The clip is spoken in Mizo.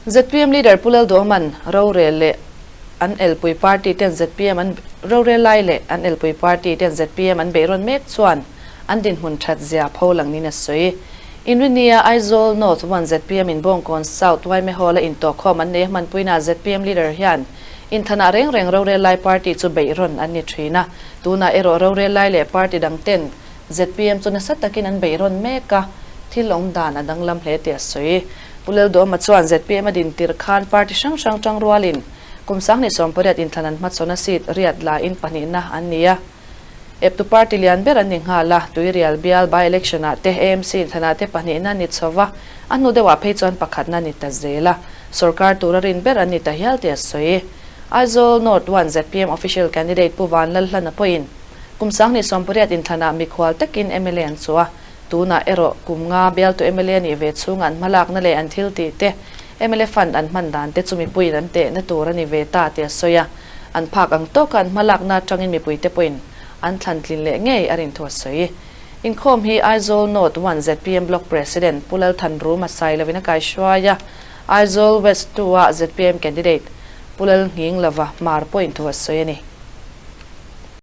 Zpm leader Pu Lalduhawma'n rorel leh an elpui party ten zpm an rorel lai leh an elpui party ten zpm an beihrawn mek chuan an dinhmun that zia pho lang niin a sawi. Inrinia Aizawl North 1 zpm in Bawngkawn South yma Hall a intawhkhawm an nei a hmanpuina zpm leader hian inthanah reng reng rorel lai party chu beihrawn an ni thin a, tunah erawh rorel lai leh party dang ten zpm chu nasa takin an beihrawn mek a, thil awm dan a danglam hle tih a sawi. Pu Lalduhawma chuan zpm a din tirh khan party hrang hrang tang rualin kum 2018 inthlan an hmachhawn a seat riat la in pahnihna an ni a. Eptu party lian ber an ni nghal a, Tuirial bial by election ah te AMC inthlan ah te pahnihna an ni chho va, a hnu deuhah phei chuan pakhatna an ni ta zel a, sorkar tura rin ber an ni ta hial tih a sawi. Aizawl North 1 zpm official candidate Pu Vanlalhlana pawhin kum 2018 inthlan ah mikhual takin mla an chuh a, Tunah erawh kum nga bialtu mla nih ve chhunga an hmalakna leh an thil tih te, mla fund an hman dan te chu mipuiin an tehna tur a ni ve ta tih a sawi a. An phak ang tawka an hmalakna atangin mipuite pawhin an thlan tlin leh ngei a rin thu a sawi. Inkhawm hi Aizawl North 1 zpm Block President Pu Lalthanruma Sailovin a kaihruai a, Aizawl West 2 a zpm Candidate Pu Lalnghinglova Hmar pawhin thu a sawi a ni.